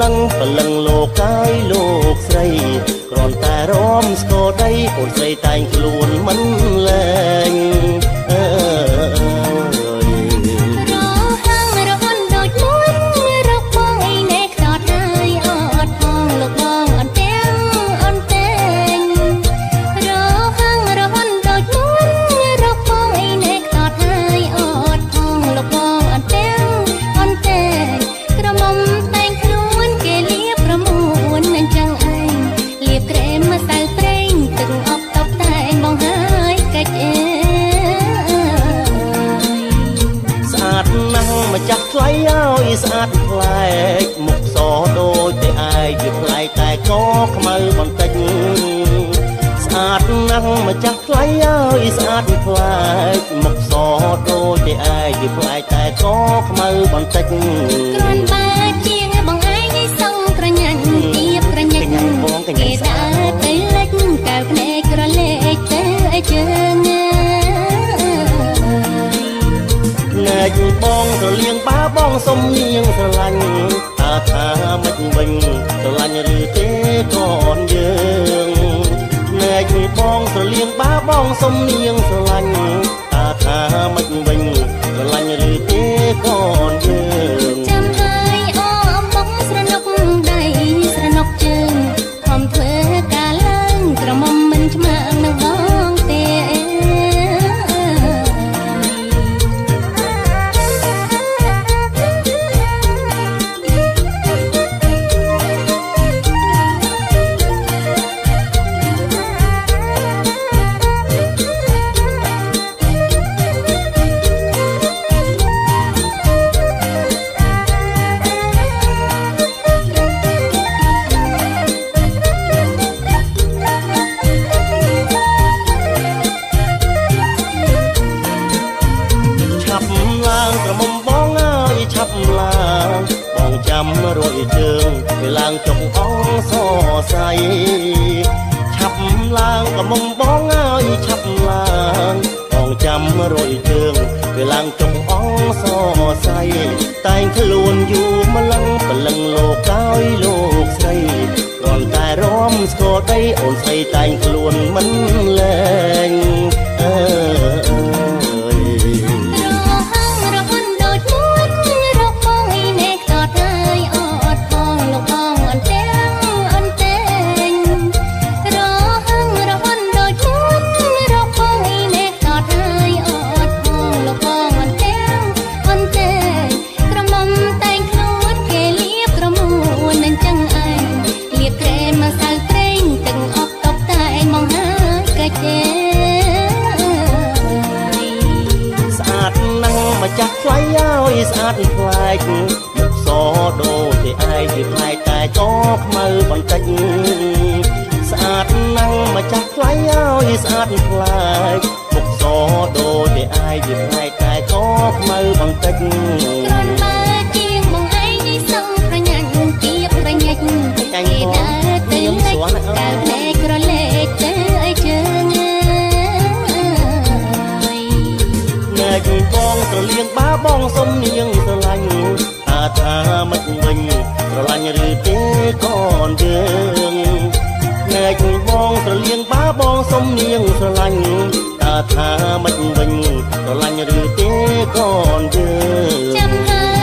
លឹងព្រលឹងលោកកាយលោកស្រីគ្រាន់តែរំស្គរដីអូនស្រីតែងខ្លួនមិនលែងអើយ រហឹងរហន់ដូចមុនរកបងអីណែខ្សត់ហើយអត់ផងលោកបងអត់ទាំងអត់តែងរហឹងរហន់ដូចមុនរកបងអីណែខ្សត់ហើយអត់ផងលោកបងអត់ទាំងអត់តែងក្រមុំតែងខ្លួនគេលៀបប្រមួនអញ្ចឹងឯងលៀបក្រែមម្សៅប្រេងទឹកអប់តបតែងបងហើយកិច្ចអើយ ស្អាតណាស់ម្ចាស់ថ្លៃឲ្យស្អាតប្លែកមុខសដូចតែឯងវាប្លែកតែកខ្មៅបន្តិចស្អាតណាស់ម្ចាស់ថ្លៃឲ្យស្អាតប្លែកមុខសដូចតែឯងវាប្លែកតែកខ្មៅបន្តិច គ្រាន់បើជាងបងឯងឯសងក្រញាញ់ទៀបក្រញាញ់ កញ្ញាបងកញ្ញា គេ ស្អា ដើរ ត ទៅលិចកែវភ្នែកក្រឡេកទៅឲ្យជើងអើយ ណែកបងស្រលៀងបាបងសុំនាងស្រឡាញ់តើថាមិនវិញស្រឡាញ់ឬទេកូនយើងណែកបងស្រលៀងបាបងសុំនាងស្រឡាញ់តើថាមិនវិញស្រឡាញ់ឬទេកូនយើង ចាំហើយអមបងស្រណុកដៃស្រណុកជើងខំធ្វើការឡើងក្រមុំមិនឆ្មើងនឹងបងទេ ឆាប់ឡើងក្រមុំបងអើយឆាប់ឡើងបងចាំរួយជើងពេលឡើងចុកអងសរសៃឆាប់ឡើងក្រមុំបងអើយឆាប់ឡើងបងចាំរួយជើងពេលឡើងចុកអងសរសៃតែងខ្លួនយូរម្លឹងព្រលឹងលោកកាយលោកស្រីគ្រាន់តែរំស្គរដីអូនស្រីតែងខ្លួនមិនលែងអើយ រហឹងរហន់ដូចមុនរកបងអីណែខ្សត់ហើយអត់ផងលោកបងអត់ទាំងអត់តែងរហឹងរហន់ដូចមុនរកបងអីណែខ្សត់ហើយអត់ផងលោកបងអត់ទាំងអត់តែងក្រមុំតែងខ្លួនគេលៀបក្រមួនអញ្ចឹងឯងលៀបក្រែមម្សៅប្រេងទឹកអប់តបតែងមកហើយកិច្ចទេ ស្អាតណាស់ម្ចាស់ថ្លៃឲ្យស្អាតប្លែកមុខសដូចតែឯងវាប្លែកតែកខ្មៅបន្តិចស្អាតណាស់ម្ចាស់ថ្លៃឲ្យស្អាតប្លែកមុខសដូចតែឯងវាប្លែកតែកខ្មៅបន្តិច គ្រាន់បើជាងបងឯងនេះសងប្រញាញ់ទៀបប្រញាច់ ចាញ់ គេ បង ដើរទៅ ខ្ញុំ លិច ស្គាល់ណាស់ កែវភ្នែកក្រឡេកទៅឲ្យជើងអើយ ណែកបងស្រលៀងបាបងសុំនាងស្រឡាញ់តើថាមិនវិញស្រឡាញ់ឬទេកូនយើងណែកបងស្រលៀងបាបងសុំនាងស្រឡាញ់តើថាមិនវិញស្រឡាញ់ឬទេកូនយើ ចាំ ង ហើ